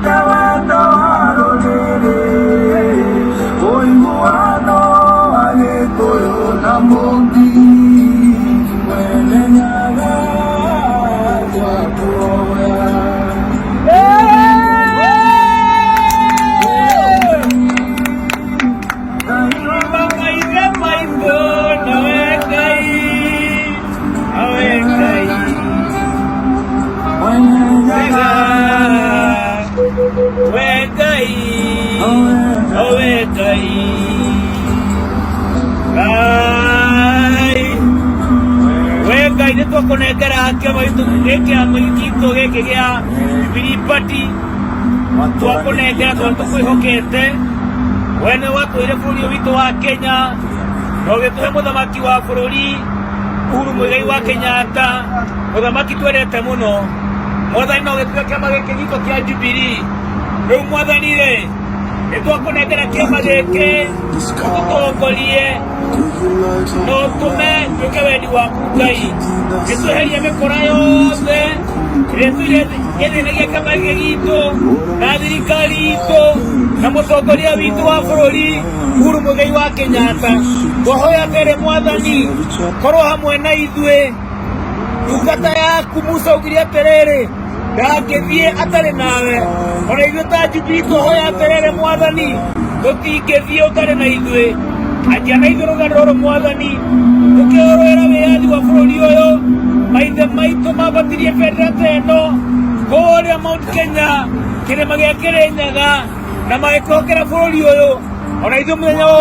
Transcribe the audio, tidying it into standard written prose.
Tũtĩĩte wendo wa rũrĩrĩ, ũiguano wa Gĩkũyũ na Mũngii, Mwene Nyaga twakũhoya. Maithe maitũ nowe Ngai, nowe Ngai. Mwene Nyaga, We Ngai, nowe Ngai. Ngai. We Ngai nĩ twakũnengera kĩama gitũ gĩkĩ gitũ gĩkĩ gĩa Jubilee Party twakũnengera tondũ tũkwĩhokete we nĩ watwĩire bũrũri ũyũ witũ wa Kenya na ũgĩtũhe mũthamaki wa bũrũri Uhuru Muigai wa Kenyatta, mũthamaki twendete mũno. Mwathani, no ũgĩtũhe kĩama gĩkĩ gitũ kĩa Jubilee. Rĩu Mwathani rĩ, nĩ twakũnengera kĩama gĩkĩ ũtũtongorie na ũtũme twĩke wendi waku. Ngai, nĩ tweherie mĩkora yothe ĩrĩa tũire ĩthĩnagia kĩama gĩkĩ gitũ na thirikari itũ na mũtongoria witũ wa bũrũri Uhuru Muigai wa Kenyatta. Twahoya atĩrĩ, Mwathani, korwo hamwe na ithuĩ. Ndungata yaku Musa augire atĩrĩrĩ, ndangĩthiĩ atarĩ nawe. Ona ithuĩ ta Jubilee twahoya atĩrĩrĩ, Mwathani, tũtingĩthiĩ ũtarĩ na ithuĩ. Anjia na ithuĩ rũgano rũrũ, Mwathani, tũkĩrũĩra wĩyathi wa bũrũri ũyũ. Maithe maitũ mambatirie bendera ta ĩno kũrĩa Mount Kenya, kĩrĩma gĩa Kĩrĩnyaga, na magĩkongera bũrũri ũyũ. Ona ithuĩ mũthenya wa